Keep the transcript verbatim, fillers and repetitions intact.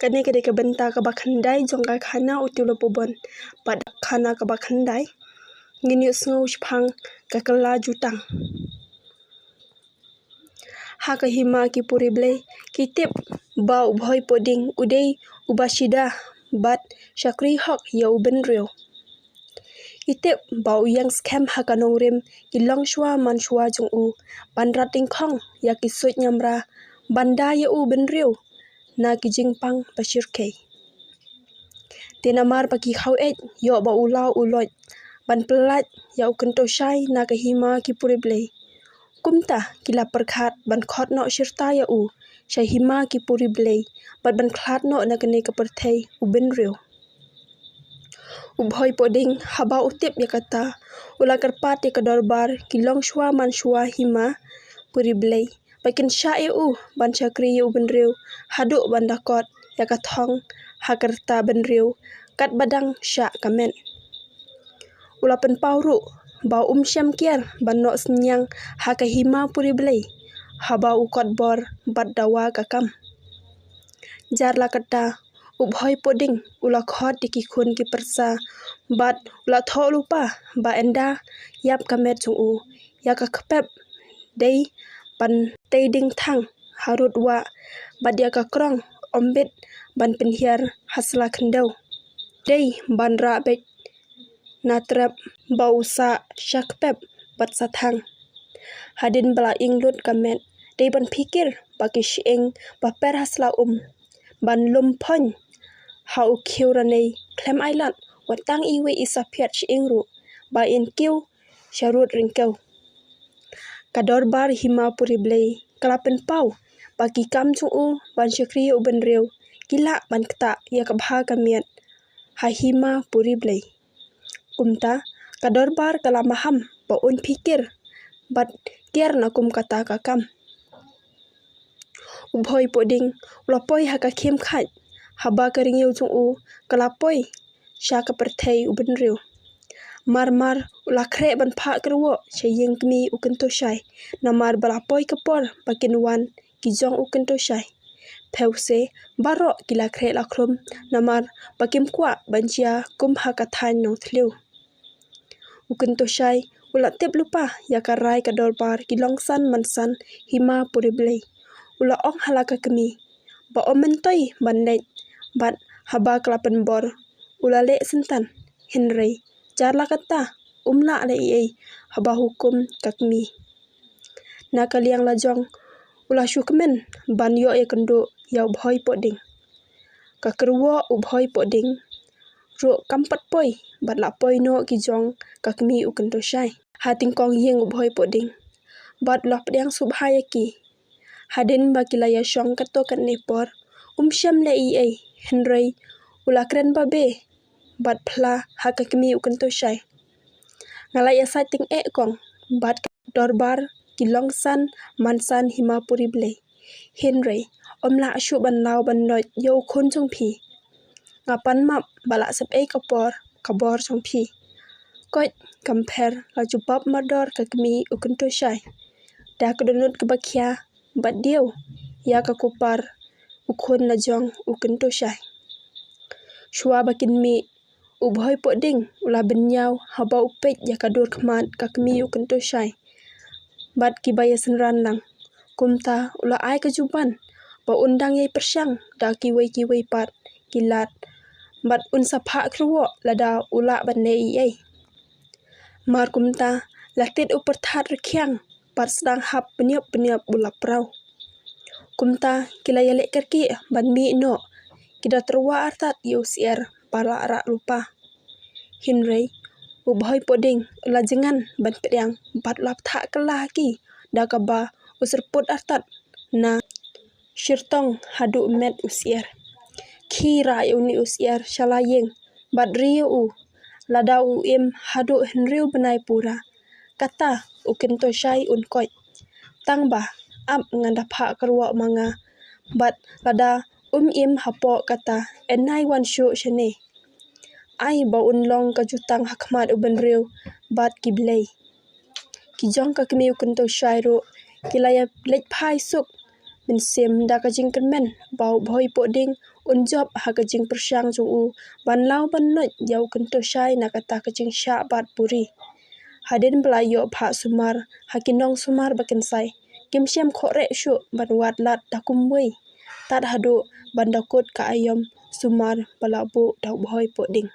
Kane ka dei ka bynta kaba khyndai jong ka khana u Tilopo Bon. Bad khana kaba khyndai, ngin ïohsngew shaphang ka kylla jutang. Ha ka hima ki puri blei, ki tip ba u Bhoi Pohding u dei uba shida bad shakri hok ïa u bynriew. Ki tip ba u ïeng skhem ha ka nongrim ki long shuwa man shuwa jong u, ban rat dyngkhong ïa ki suit ñiamra, ban da ïa u bynriew na ki jingpang ba shyrkhei. Te namar ba ki khaw eit ïoh ba u law u loit ban pyllait ïa u Kyntoshai na ka hima ki puri blei, kumta ki la pyrkhat ban khot noh shirta ïa u sha hima ki puri blei, bad ban khlad noh na kane ka pyrthei u bynriew. U Bhoi Pohding haba u tip ïa kata, u la kyrpad ïa ka dorbar ki long shuwa man shuwa hima puri blei ba kin shah ïa u ban shakri ïa u bynriew haduh ban da kot ïa ka thong ha ka rta bynriew katba dang shah ka met. U la pynpaw ruh ba um shym kiar ban noh synñiang ha ka hima puri blei haba u kot bor bad dawa ka kam. Jar la katta, u Bhoi Pohding u la khot ïa ki khun ki pyrsa bad u la thoh lypa ba ynda ïap ka met jong u, ïa ka kpep dei ban tei ding thang harud wah, bad ïa ka krong ym bit ban pynhiar ha sla khyndew, dei ban rah beit na trep ba u sah sha kpep bad sah thang. Hadien ba la ing lut ka met, dei ban phikir ba ki shyieng ba per ha sla um, ban lum phoiñ ha u khiew ranei khlem ailad wat tang iwei i saphiat shyieng ruh ba in kiew sha rud ryngkew. Ka dorbar hima puri blei ka la pynpaw ba ki kam jong u ban shakri ïa u bynriew ki lah ban ktah ïa ka bha ka miat ha hima puri blei. Kumta ka dorbar ka la maham ba un phikir bad kiar na kum kata ka kam. U Bhoi Pohding u la poi ha ka khim khaid haba ka rngiew jong u ka la poi sha ka pyrthei u bynriew. Mar mar u la khreh ban phah kyrwoh sha ïing kmie u Kyntoshai, namar ba la poi ka por ba kin wan ki jong u Kyntoshai. Phew se baroh ki la khreh la khrum namar ba kim kwah ban jia kum ha ka thaiñ Nongthliew. U Kyntoshai u la tip lypa ïa ka rai ka dorbar ki long san man san hima puri blei. U la ong ha la ka kmie ba ym myntoi ban leit bad haba ka la pynbor u la leh syntan. Hynrei jar la katta um lah leh ei ei haba hukum ka kmie. Na ka liang la jong u la shu kmen ban ïoh ïakynduh ïa u Bhoi Pohding. Ka kyrwoh u Bhoi Pohding ruh kam pat poi bad la poi noh ki jong ka kmie u Kyntoshai ha tyngkong ïing u Bhoi Pohding bad la pdiang sngewbha ïa ki. Hadien ba ki la ïashong katto katne por um shym leh ei ei, hynrei u la kren babe bad phla ha ka kmie u Kyntoshai. Nga la ïasaid tyngeh kong bad ka dorbar ki long san man san hima puri blei. Hynrei ym lah shuh ban law ban loit ïa u khun jong phi. Nga pan map ba la sep ei ka por ka bor jong phi. Koit kam pher la jubab mardor ka kmie u Kyntoshai da ka dohnud kaba khia bad diew ïa ka kupar u khun la jong u Kyntoshai. Shuwa ba kin mih u Bhoi Pohding u la bynñiaw haba u peit ïa ka dur khmat ka kmie u Kyntoshai bad kiba ïasynran lang. Kumta u la ai ka juban ba un dang ïai pyrshang da kiwei kiwei pat ki lad bad un sa phah kyrwoh lada u lah ban leh ei ei. Mar kumta la tied u pyrthat rkhiang bad sdang hap bniop bniop u la praw. Kumta ki la ïaleh kyrkieh ban mih noh, ki da tyrwa artat ïa u syiar ba la rah lypa. Hynrei u Bhoi Pohding u la jngan ban pdiang bad u la bthah kylla ha ki da kaba u syrput artat na shyrtong haduh met u syiar. Khie rah ïa une u syiar sha la ïing bad ri ïa u. Lada u im haduh hynriew bnai pura, kata u Kyntoshai un koit. Tangba ap ngan da phah kyrwoh ma nga bad lada um im hapoh kata, yn ai wan shuh shane. Ai ba un long ka jutang ha khmat u bynriew bad ki blei. Ki jong ka kmie u Kyntoshai ruh ki la ïa leit phai suk mynsiem da ka jingkyrmen ba u Bhoi Pohding un jop ha ka jingpyrshang jong u ban law ban noit ïa u kyntu shai na kata ka jingshah bat buri. Hadien ba la ïoh phah sumar ha ki nongsumar ba kynsai, kim shym khohreh shuh ban wad lad da kumwei, tad haduh ban da kut ka aïom sumar ba la buh da u bhoi pohding.